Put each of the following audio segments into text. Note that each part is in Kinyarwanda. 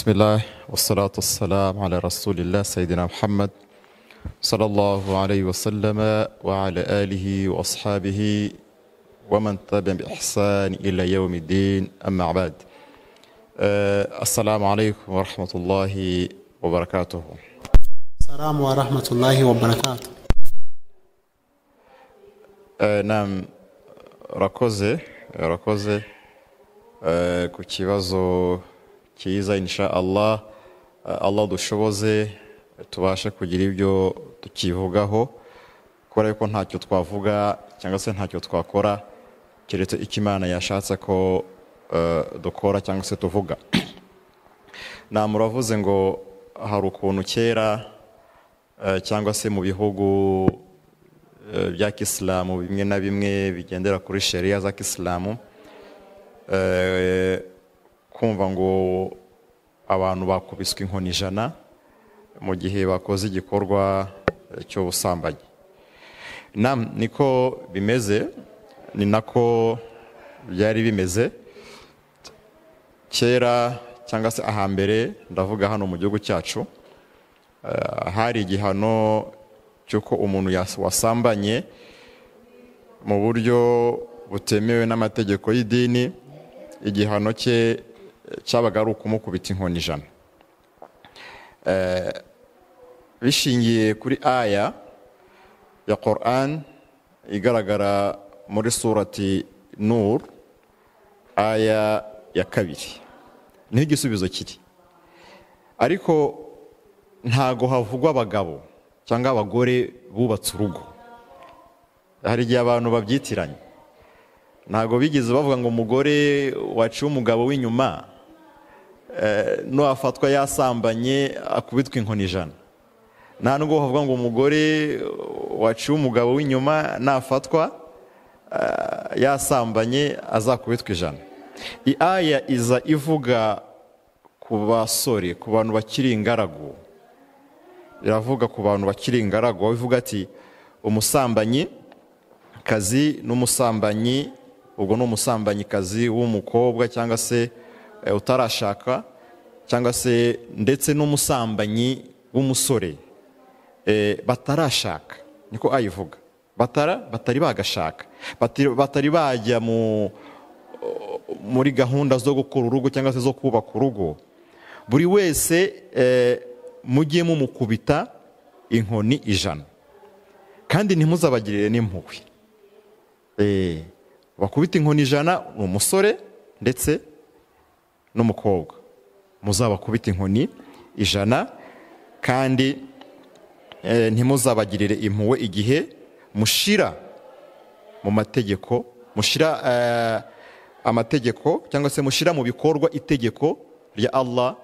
Bismillah wassalatu wassalamu ala rasulillah sayyidina Muhammad sallallahu alayhi wa sallama wa ala alihi wa ashabihi wa man tabi'a bi ihsan ila yawmiddin, amma ba'd. Assalamu alaykum wa rahmatullahi wa barakatuh. Assalamu wa rahmatullahi wa barakatuh. Naam, rakoze ku kibazo cyiza, insha Allah Allah dushoboze tubashe kugira ibyo tukivugaho, kubera yuko ntacyo twavuga cyangwa se ntacyo twakora keretse icyo Imana yashatse ko dukora cyangwa se tuvuga. Na muravuze ngo hari ukuntu kera cyangwa se mu bihugu bya Kisilamu bimwe na bimwe bigendera kuri sheria za Kisilamu, kumva ngo abantu bakubiswe inkoni 100 mu gihe bakoze igikorwa cy'ubusambanyi. Nam niko bimeze, ni nako byari bimeze kera cyangwa se ahambere, ndavuga hano mu gihugu cyacu. Hari igihano cy'uko umuntu wasambanye mu buryo butemewe n'amategeko y'idini, igihano cye cyabaga ari ukumukubita inkoni 100. Bishingiye kuri aya ya Quran igaragara muri surati Nur aya ya 2, niho igisubizo kiri. Ariko ntago havugwa abagabo cyangwa abagore bubatse urugo. Hari igihe abantu babyitiranye, ntago bigeze bavuga ngo umugore waciye umugabo w'inyuma no afatwa yasambanye akubitwa inkoni 100. Nta nubwo bavuga ngo umugore waciye umugabo w'inyuma nafatwa yasambanye azakubitwa 100. Aya iza ivuga ku basore, ku bantu bakiri ingaragu. Iravuga ku bantu bakiri ingaragu, aho ivuga ati umusambanyi kazi n'umusambanyi, ubwo ni umusambanyi kazi w'umukobwa cyangwa se utarashaka, cyangwa se ndetse n'umusambanyi w'umusore batarashaka, niko ayivuga, batari bagashaka, batari bajya muri gahunda zo gukora urugo cyangwa se zo kubaka urugo. Buri wese mujye mumukubita inkoni 100, kandi ntimuzabagirire n'impuhwe. Bakubita inkoni 100 ni umusore ndetse n'umukobwa, muzabakubita inkoni 100 kandi ntimuzabagirire impuhwe igihe mushira mu mategeko, mushira amategeko cyangwa se mushira mu bikorwa itegeko rya Allah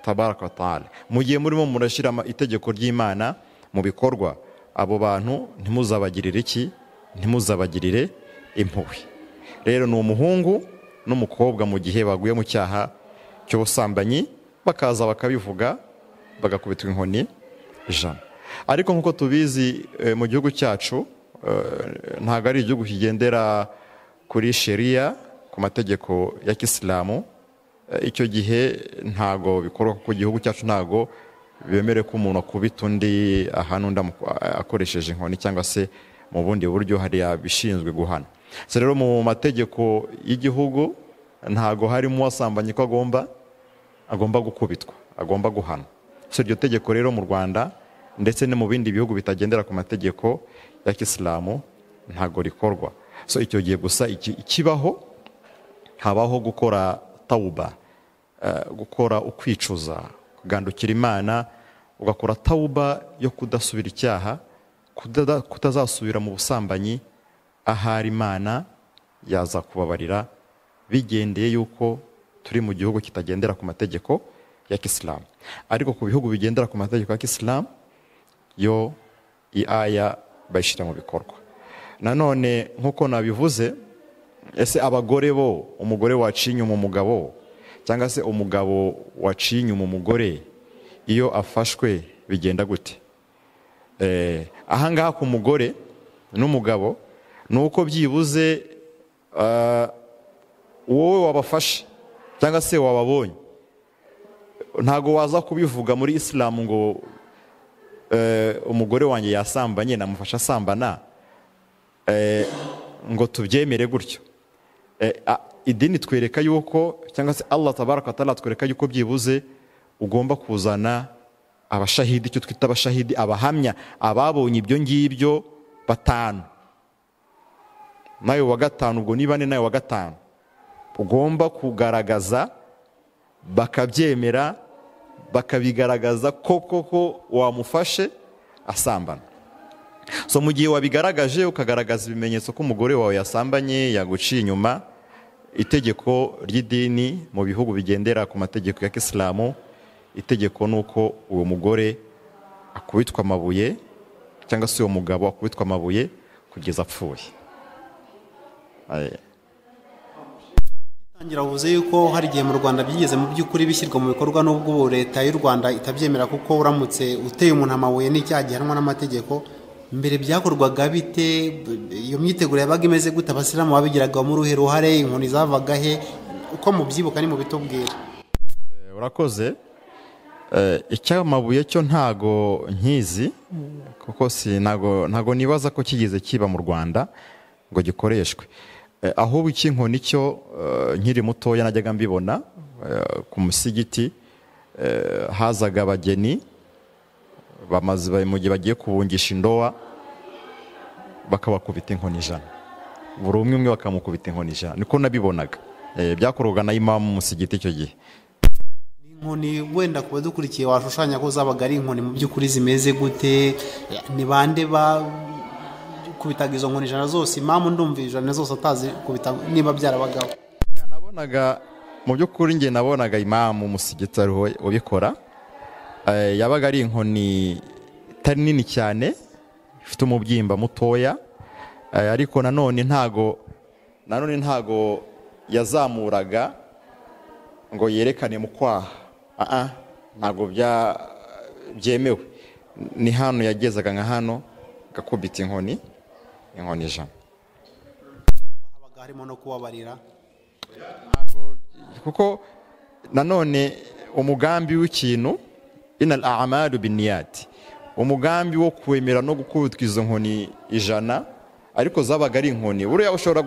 tabaraka wa taala. Mu gihe murimo murashira itegeko ry'Imana mu bikorwa, abo bantu ntimuzabagirire iki? Ntimuzabagirire impuhwe. Rero ni umuhungu n'umukobwa mu gihe baguye mu cyaha cy'ubusambanyi bakaza bakabivuga bagakubitwa inkoni 100. Ariko nkuko tubizi mu gihugu cyacu, ntago ari igihugu kigendera kuri sheria, ku mategeko ya Kisilamu. Icyo gihe ntago bikorwa, kuko igihugu cyacu ntago bemere ko umuntu akubita undi ahana undi akoresheje inkoni cyangwa se mu bundi buryo hari abishinzwe guhana. Se rero mu mategeko y'igihugu ntago harimo uwasambanye ko agomba gukubitwa, agomba guhanwa. So iryo tegeko rero mu Rwanda ndetse no mu bindi bihugu bitagendera ku mategeko ya Kisilamu ntago rikorwa. So icyo gihe gusa ikibaho, habaho gukora tauba, gukora ukwicuza, kugandukira Imana, ugakora tauba yo kudasubira icyaha, kutazasubira mu busambanyi, ahari Imana yaza kubabarira, bigendeye yuko turi mu gihugu kitagendera ku mategeko ya Kisilamu. Ariko ku bihugu bigendera ku mategeko ya Kisilamu yo aya bayishyira mu bikorwa. Nanone nkuko nabivuze, ese abagore bo, umugore waciye inyuma umugabo cyangwa se umugabo waciye inyuma umugore, iyo afashwe bigenda gute? Ahangaha ku mugore n'umugabo nuko byibuze wowe wabafashe cyangwa se wababonye, Ntago waza kubivuga muri Islam ngo umugore wanjye yasambanye namufasha asambana, ngo tubyemere gutyo. Idini twereka yuko, cyangwa se Allah tabaraka wa taala twereka yuko byibuze ugomba kuzana abashahidi, icyo twita abashahidi, abahamya, ababonye ibyo ngibyo 5, nawe wa 5, ubwo niba ni nawe wa 5 ugomba kugaragaza, bakabyemera, bakabigaragaza koko ko wamufashe asambana. So mu gihe wabigaragaje, ukagaragaza ibimenyetso ko umugore wawe yasambanye, yaguciye inyuma, itegeko ry'idini mu bihugu bigendera ku mategeko ya Kisilamu, itegeko nuko uwo mugore akubitwa amabuye, cyangwa se uwo mugabo akubitwa amabuye kugeza apfuye. Tangira uvuze yuko hari igihe mu Rwanda byigeze mu by'ukuri bishyirwa mu bikorwa, n'ubwo leta y'u Rwanda itabyemera, kuko uramutse uteye umuntu amabuye n'icyaha gihanwa n'amategeko. Mbere byakorwaga bite? Iyo myiteguro yabaga imeze gute? Abasilamu babigiragamo uruhe ruhare? Inkoni zavaga he? Uko mubyibuka ni mu bitubwira. Urakoze. Icyamabuye cyo ntago nkizi, kuko si ntago nibaza ko kigeze kiba mu Rwanda ngo gikoreshwe. Ahubwo icy'inkoni cyo nkiri mutoya najyaga mbibona ku musigiti, hazaga abageni bamaze mu gihe bagiye kubungisha indowa, bakabakubita inkoni 100, buri umwe umwe bakamukubita inkoni 100. Niko nabibonaga, byakorwaga na imamu musigiti icyo gihe. Inkoni wenda kuba dukurikiye washushanya ko zabaga ari inkoni mu by'ukuri zimeze gute? Ni bande ba kubitaga izo nkoni 100 zose? Imamu ndumva 100 zose atazi kubita, niba byarabagaho. Nabonaga mu by'ukuri, njye nabonaga imamu musigiti ariho ubikora. Yabaga ari inkoni itari nini cyane, ifite umubyimba mutoya, ariko nanone ntago yazamuraga ngo yerekane mu kwaha. Ntago byemewe. Ni hano yagezaga, nka hano gakubita inkoni 100. Habaga harimo no kubabarira? Kuko nanone umugambi w'ikintu, inal a'malu binniyat, umugambi wo kwemera no gukubitwa izo nkoni 100, ariko zabaga ari inkoni buriya ushobora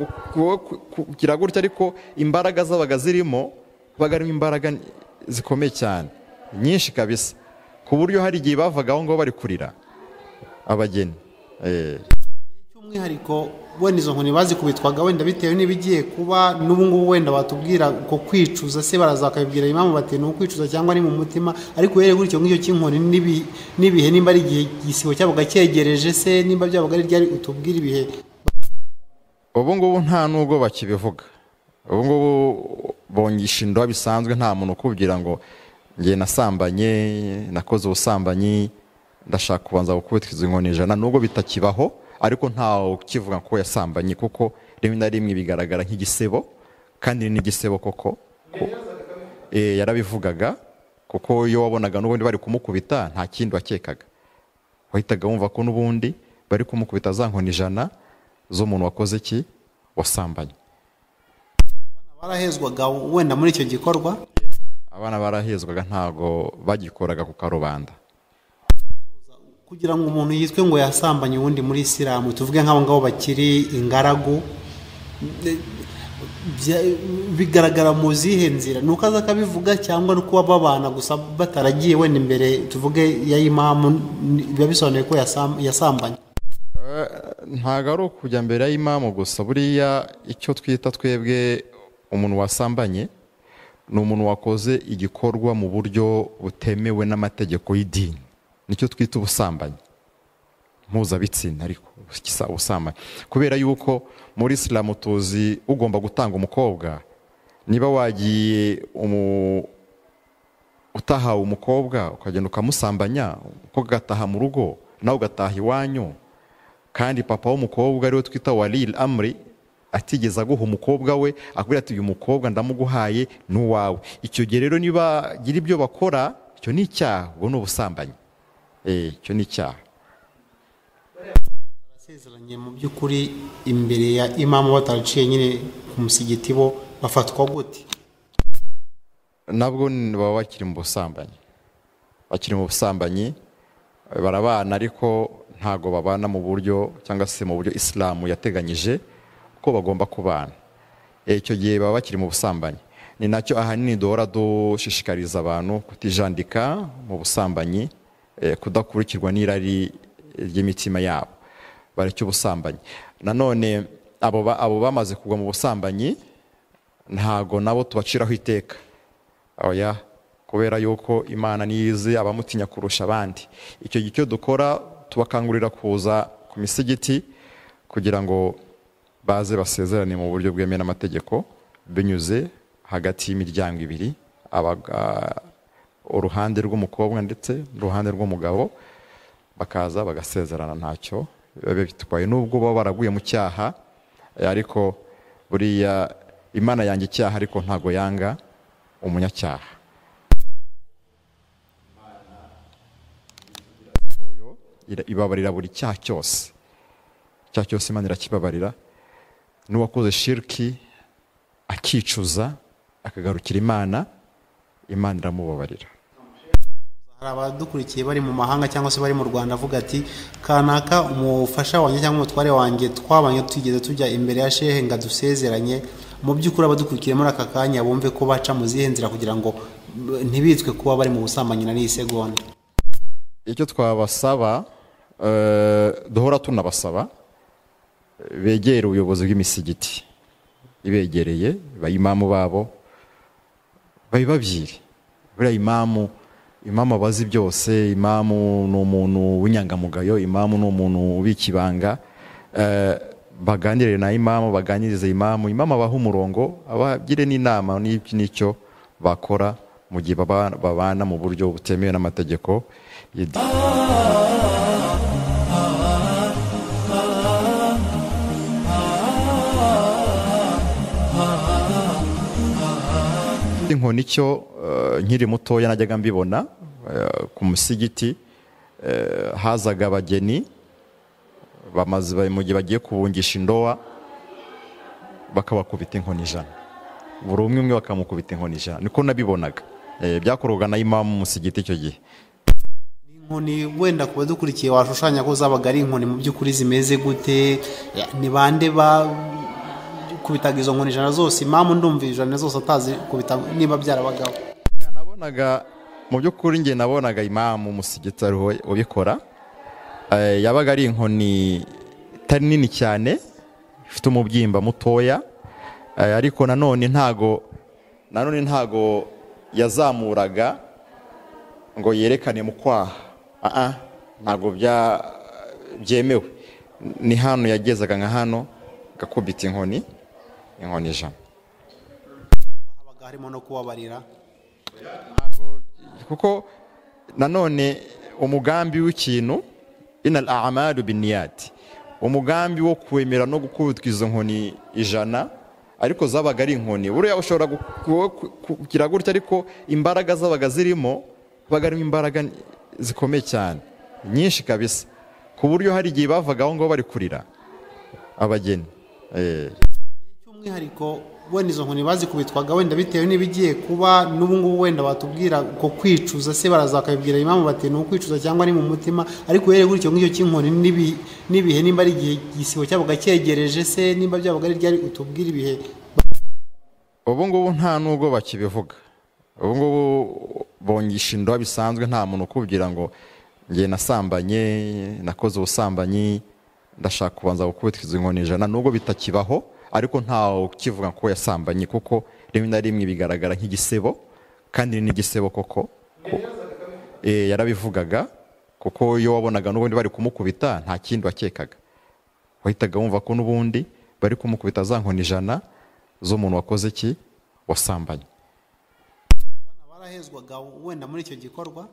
kugira gutya, ariko imbaraga zabaga zirimo, baga ari imbaraga zikomeye cyane, nyinshi kabisa, ku buryo hari igihe bavaga aho ngaho bari kurira abageni. By'umwihariko wenda izo nkoni bazikubitwaga wenda bitewe n'ibigiye kuba n'ubu ngubu, wenda batubwira ko kwicuza se baraza bakabibwira imamu bati ni ukwicuza cyangwa ni mu mutima, ariko uhereye kuri icyo ngicyo cy'inkoni n'ibihe, nimba ari igihe igisibo cyabaga cyegereje se, nimba byabaga ari ryari, utubwire ibihe. Ubu ngubu nta nubwo bakibivuga. Ubu ngubu bongisha indoha bisanzwe, nta muntu ukubwira ngo ngiye nasambanye, nakoze ubusambanyi, ndashaka kubanza gukubitwa izo nkoni 100, nubwo bitakibaho, ariko ntawe ukivuga ko yasambanye, kuko rimwe na rimwe bigaragara nk'igisebo, kandi ni igisebo koko. Yarabivugaga, kuko iyo wabonaga n'ubundi bari kumukubita nta kindi wakekaga, wahitaga wumva ko n'ubundi bari kumukubita za nkoni 100 z'umuntu wakoze iki, wasambanye. Barahezwaga wenda muri icyo gikorwa? Abana barahezwaga, ntago bagikoraga ku karubanda. Kugira ngo umuntu yitwe ngo yasambanye uwundi muri Isilamu, tuvuge nk'abo ngabo bakiri ingaragu, bigaragara mu zihe nzira? Ni uko aza akabivuga, cyangwa no kuba babana gusa bataragiye wenda imbere tuvuge ya imamu, biba bisobanuye ko yasambanye? Ntago ari ukujya mbere ya imamu gusa. Buriya icyo twita twebwe umuntu wasambanye ni umuntu wakoze igikorwa mu buryo butemewe n'amategeko y'idini, nicyo twita ubusambanyi mpuzabitsina, ariko ubusambanyi kubera yuko muri Isilamu tuzi ugomba gutanga umukobwa, niba wagiye utahawe umukobwa ukagenda ukamusambanya, umukobwa agataha mu rugo nawe ugataha iwanyu, kandi papa w'umukobwa ariwe twita walil amri atigeze aguha umukobwa we, akubwira ati uyu mukobwa ndamuguhaye ni uwawe, icyo gihe rero niba gira ibyo bakora, icyo ni icyaha, ubwo ni ubusambanyi. Icyo ni icyaha. Barasezeranye mu by'ukuri imbere ya imamu bataraciye nyine ku musigiti, bo bafatwa gute? Nabwo baba bakiri mu busambanyi, bakiri mu busambanyi, barabana ariko ntago babana mu buryo cyangwa se mu buryo Isilamu yateganyije ko bagomba kubana. Icyo gihe baba bakiri mu busambanyi. Ni nacyo ahanini duhora dushishikariza abantu kutijandika mu busambanyi, kudakurikirwa n'irari ry'imitima yabo, bareke ubusambanyi. Nanone abo bamaze kugwa mu busambanyi ntago nabo tubaciraho iteka, oya, kubera yuko Imana niyizi abamutinya kurusha abandi. Icyo gihe icyo dukora tubakangurira kuza ku misigiti kugira ngo baze basezerane mu buryo bwemewe n'amategeko, binyuze hagati y'imiryango ibiri, uruhande rw'umukobwa ndetse n'uruhande rw'umugabo, bakaza bagasezerana ntacyo biba bitwaye, nubwo baba baraguye mu cyaha. Ariko buriya Imana yanga icyaha, ariko ntago yanga umunyacyaha. Ibabarira buri cyaha cyose, icyaha cyose Imana irakibabarira. N'uwakoze shirki akicuza akagarukira Imana, Imana iramubabarira. Hari abadukurikiye bari mu mahanga cyangwa se bari mu Rwanda avuga ati kanaka umufasha wanjye cyangwa umutware wanjye twabanye tugeze tujya imbere ya shehe ngo adusezeranye. Mu by'ukuri abadukurikiye muri aka kanya bumve ko baca mu zihe nzira kugira ngo ntibitwe kuba bari mu busambanyi na n'isegonda. Icyo twabasaba, duhora tunabasaba, begere ubuyobozi bw'imisigiti ibegereye, bayimamu babo babibabwire. Buriya imamu abazi byose, imamu ni umuntu w'inyangamugayo, imamu ni umuntu ubika ibanga. Baganire na imamu, baganirize imamu, imamu abaha umurongo, abagire n'inama n'icyo bakora mu gihe babana mu buryo butemewe n'amategeko. Inkoni cyo nkiri mutoya najyaga mbibona ku musigiti, hazaga abageni bamaze mu gihe bagiye kubungisha indowa bakabakubita inkoni 100, buri umwe umwe bakamukubita inkoni 100. Niko nabibonaga, byakorwaga na imamu musigiti icyo gihe. Inkoni wenda kuba dukurikiye washushanya ko zabaga ari inkoni mu by'ukuri zimeze gute? Ni bande ba kubitaga izo nkoni 100 zose? Imamu ndumva 100 zose atazi kubita niba byarabagaho. Nabonaga mu by'ukuri nge nabonaga imamu musigiti ariho ubikora. Yabaga ari inkoni itari nini cyane, ifite umubyimba mutoya, ariko nanone ntago yazamuraga ngo yerekane mu kwaha. Ntago byemewe. Ni hano yagezaga nka hano gakubita inkoni 100. Habaga harimo no kubabarira, kuko nanone umugambi w'ikintu inal a'malu binniyat, umugambi wo kwemera no gukubitwa izo nkoni 100, ariko zabaga ari inkoni buriya ushobora kugira gutya, ariko imbaraga zabaga zirimo baga ari imbaraga zikomeye cyane nyinshi kabisa, ku buryo hari igihe bavaga aho ngo bari kurira abageni. Cy'umwihariko wenda izo nkoni bazikubitwaga wenda bitewe n'ibigiye kuba n'ubu ngubu, wenda batubwira ko kwicuza se barazakabibwira imamu bati ni ukwicuza cyangwa ni mu mutima, ariko uhereye kuri icyo ngicyo cy'inkoni n'ibihe, nimba ari igihe igisibo cyabaga cyegereje se, nimba byabaga ari ryari, utubwire ibihe. Ubu ngubu nta nubwo bakibivuga, ubu ngubu bongisha indoha bisanzwe, nta muntu ukubwira ngo ngiye nasambanye, nakoze ubusambanyi, ndashaka kubanza gukubitwa izo nkoni 100, nubwo bitakibaho, ariko ntawe ukivuga ko yasambanye, kuko rimwe na rimwe bigaragara nk'igisebo, kandi ni igisebo koko. Yarabivugaga, kuko iyo wabonaga n'ubundi bari kumukubita nta kindi wakekaga, wahitaga wumva ko n'ubundi bari kumukubita za nkoni 100 z'umuntu wakoze iki, wasambanye. Abana barahezwaga wenda muri icyo gikorwa,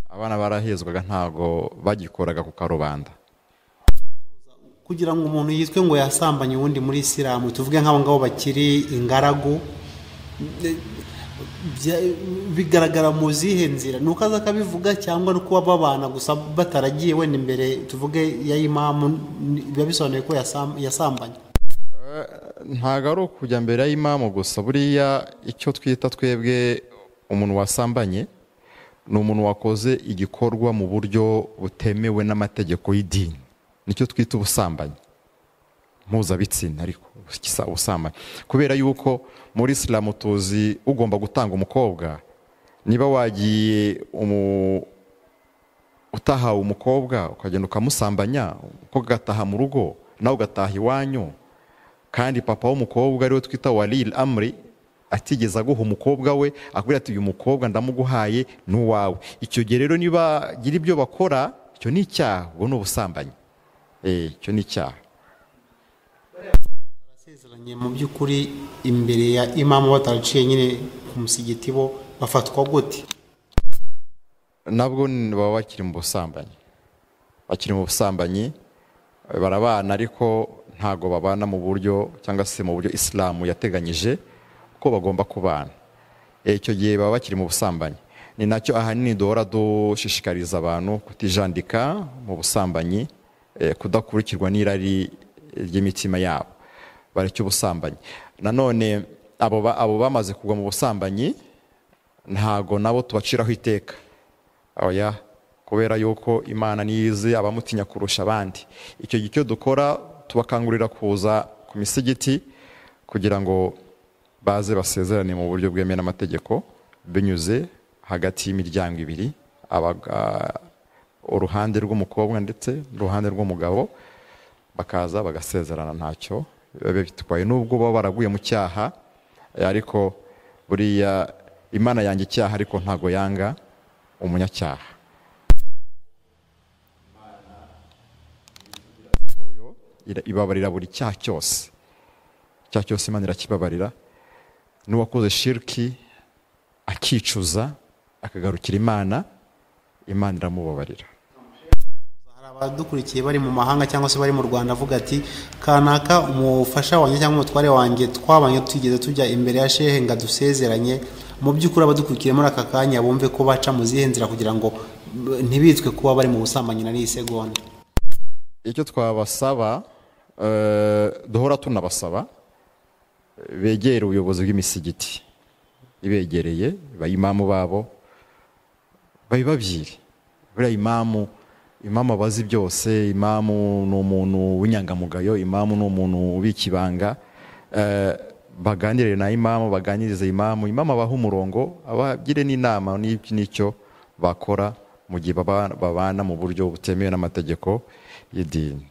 abana barahezwaga, ntago bagikoraga ku karubanda. Kugira ngo umuntu yitwe ngo yasambanye uwundi muri Isilamu, tuvuge nk'abo ngabo bakiri ingaragu, bigaragara mu zihe nzira? Nuko aza akabivuga cyangwa no kuba babana gusa bataragiye wenda imbere tuvuge ya imamu, biba bisobanuye ko yasambanye? Ntago ari ukujya mbere ya imamu gusa, buriya icyo twita twebwe Umuntu wasambanye ni umuntu wakoze igikorwa mu buryo butemewe n'amategeko y'idini, nicyo twita ubusambanyi mpuzabitsina. Ariko ubusambanyi, kubera yuko muri Isilamu tuzi ugomba gutanga umukobwa, niba wagiye utahawe umukobwa ukagenda ukamusambanya, umukobwa agataha mu rugo nawe ugataha iwanyu, kandi papa w'umukobwa ariwe twita walil amri atigeze aguha umukobwa we, akubwira ati uyu mukobwa ndamuguhaye ni uwawe. Icyo gihe rero niba gira ibyo bakora, icyo ni icyaha, ubwo ni ubusambanyi. Icyo ni icyaha. Barasezeranye mu by'ukuri imbere ya imamu bataraciye nyine ku musigiti, bo bafatwa gute? Nabwo baba bakiri mu busambanyi, bakiri mu busambanyi, barabana ariko ntago babana mu buryo cyangwa se mu buryo Isilamu yateganyije ko bagomba kubana. Icyo gihe baba bakiri mu busambanyi. Ni nacyo ahanini duhora dushishikariza abantu kutijandika mu busambanyi, kudakurikirwa n'irari ry'imitima yabo, bareke ubusambanyi. Nanone abo bamaze kugwa mu busambanyi ntago nabo tubaciraho iteka, oya, kubera yuko Imana niyizi abamutinya kurusha abandi. Icyo gihe icyo dukora tubakangurira kuza ku misigiti kugira ngo baze basezerane mu buryo bwemewe n'amategeko, binyuze hagati y'imiryango ibiri, uruhande rw'umukobwa ndetse n'uruhande rw'umugabo, bakaza bagasezerana, ntacyo biba bitwaye nubwo baba baraguye mu cyaha. Ariko buriya Imana yanga icyaha, ariko ntago yanga umunyacyaha. Ibabarira buri cyaha cyose, icyaha cyose Imana irakibabarira. N'uwakoze shirki akicuza akagarukira Imana, Imana iramubabarira. Hari abadukurikiye bari mu mahanga cyangwa se bari mu Rwanda avuga ati kanaka umufasha wanjye cyangwa umutware wanjye twabanye tugeze tujya imbere ya shehe ngo adusezeranye. Mu by'ukuri abadukurikiye muri aka kanya bumve ko baca mu zihe nzira kugira ngo ntibitwe kuba bari mu busambanyi na n'isegonda. Icyo twabasaba, duhora tunabasaba, begere ubuyobozi bw'imisigiti ibegereye, bayimamu babo babibabwire. Buriya imamu abazi byose, imamu ni umuntu w'inyangamugayo, imamu ni umuntu ubika ibanga. Baganire na imamu, baganirize imamu, imamu abaha umurongo, abagire n'inama n'icyo bakora mu gihe babana mu buryo butemewe n'amategeko y'idini.